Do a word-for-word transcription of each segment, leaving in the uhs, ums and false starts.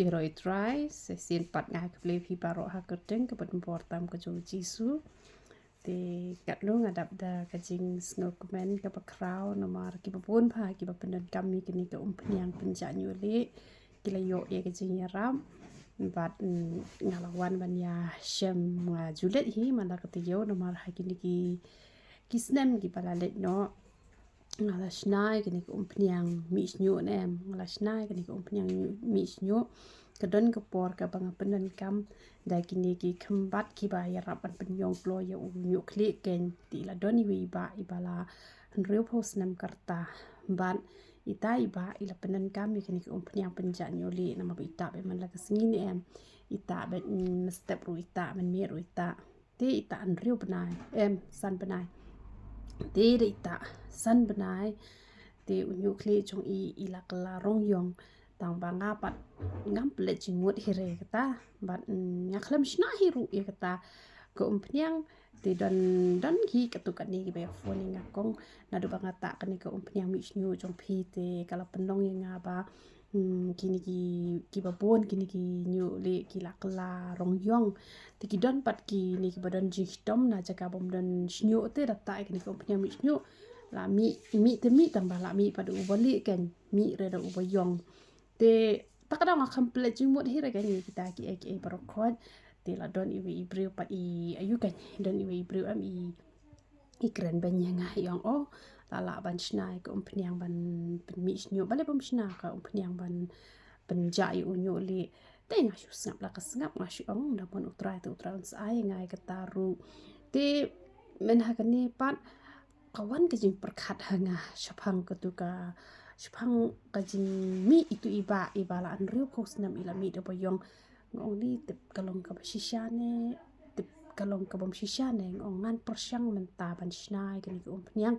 I roi trai, sa sien pat nga ai khublei phi baroh ha ka kyrteng kaba donbor tam ka jong u Jisu. Te katno nga dap da ka jingsngewkmen kaba khraw namar kiba bun bha kiba pyndonkam ïa kane ka umphniang pynjah ñiuhlieh ki la ïoh ïa ka jingïarap. Bad, mm, nga la wan ban ïa shem, nga ju leit hi man la ka taïew namar ha kine ki, ki snem kiba la leit noh nga la shna ïa kane ka umphniang mih shñiuh ne em, nga la shna ïa kane ka umphniang mih shñiuh. Ka don ka por kaba nga pyndonkam da kine ki khymbat kiba ïarap ban pynïong kloi ïa u ñiuh khlieh keiñ. Te i la don iwei i bah iba la hynriewphew snem ka rta. Bad ita i bah i la pyndonkam ïa kane ka umphniang pynjah ñiuhlieh namar ba ita bad man la ka sngi ne em, ita bad mynstep ruh ita, mynmiet ruh ita. Te ita hynriew bnai, em, san bnai. Te da ita san bnai te u ñiuh khlieh jong i i la kylla rong ïong. Tang ba nga pat ngam pynleit jingmut hi re kata. Bad, mm, nga khlem shna hi ruh ïa kata ka umphniang. Te don, don hi katto katne kiba ïa phone ïa nga, kong, naduh ba nga tah kane ka umphniang mih shñiuh jong phi te ka la pynlong ïa nga ba, hmm, kine ki, kiba bun kine ki ñiuhlieh ki la kylla rong ïong. Te ki don pat kine kiba don jingshitom na jaka bym don shñiuh te da tah ïa kane ka umphniang mih shñiuh. La mih, mih te mih tang ba la mih pat da uba lieh keiñ, mih re da uba ïong. Te ta ka daw nga khlem pynleit jingmut hi re keiñ ïa kita kiei kiei baroh khoit. Te la don iwei i briew pat i, aiu keiñ, don iwei i briew em i i kren beiñ ïa nga, i ong, oh, la lah ban shna ïa ka umphniang ban pynmih shñiuh, balei bym shna ka umphniang ban pynjah ïa u ñiuhlieh. Te nga shu sngap la ka sngap, nga shu ong, da mon U Trai te U Trai un sa ai ïa nga ïa kata ruh. Te mynta ha kane pat ka wan ka jingpyrkhat ha nga shaphang katu ka, shaphang ka jingmih itu i bah iba la hynriewphew snem i la mih da uba ïong. Nga ong, ni tip ka long kaba shisha ne, tip ka long kabym shisha ne, nga ong ngan pyrshang mynta ban shna ïa kane ka umphniang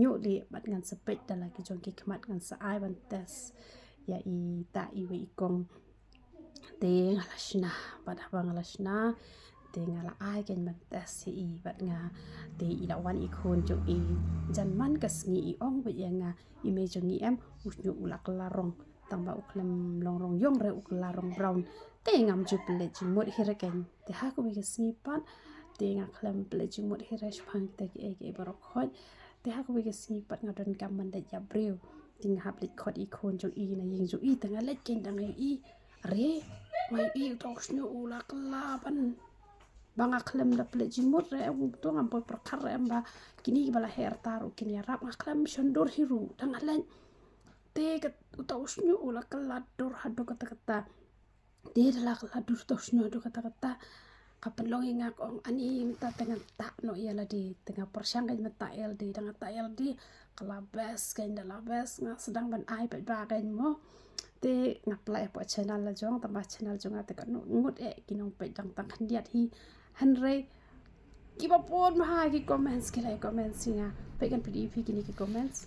ñiuhlieh bad ngan sa peit da la ki jong ki khmat, ngan sa ai ban test ïa ita iwei i kong. Te nga la shna, bad haba nga la shna te nga la ai keiñ ban test ïa i bad nga. Te i la wan i khun jong i, jan man ka sngi i ong beit ïa nga, i mei jong ngi em, u shñiuh u la kylla rong. Tang ba u khlem long rong ïong re, u kylla rong brown. Te ngam ju pynleit jingmut hi re keiñ. Te ha kawei ka sngi pat te nga khlem pynleit jingmut hi re shaphang kita kiei kiei baroh khoit. Te ha kawei ka sngi pat nga donkam ban leit ïa briew. Te nga hap leit khot i khun jong i na ïing jong i, te nga leit keiñ da nga ïohi, are, nga ïohi uta u shñiuh u la kylla ban, ba nga khlem da pynleit jingmut re, uto ngam poi pyrkhat re em ba kine kiba la heh rta ruh kin ïarap, nga khlem shon dur hi ruh da nga leit. Te ka, uta u shñiuh u la kylla dur haduh katta katta. Te da la kylla dur uta u shñiuh haduh katta katta, ka pynlong ïa nga, ka ong, ani mynta te ngan tah noh ïa lade, te nga pyrshang keiñ ban tah ïa lade, da nga tah ïa lade ka la best keiñ, da la best, nga sdang ban ai paidbah keiñ mo. Te nga pynlait hapoh channel la jong, tang ba channel jong nga te ka ngut eh ki nongpeit dang tang khyndiat hi. Hynrei kiba bun bha ki comments ki la ïa comments ïa nga. Peit kan peit ïa phi kine ki comments.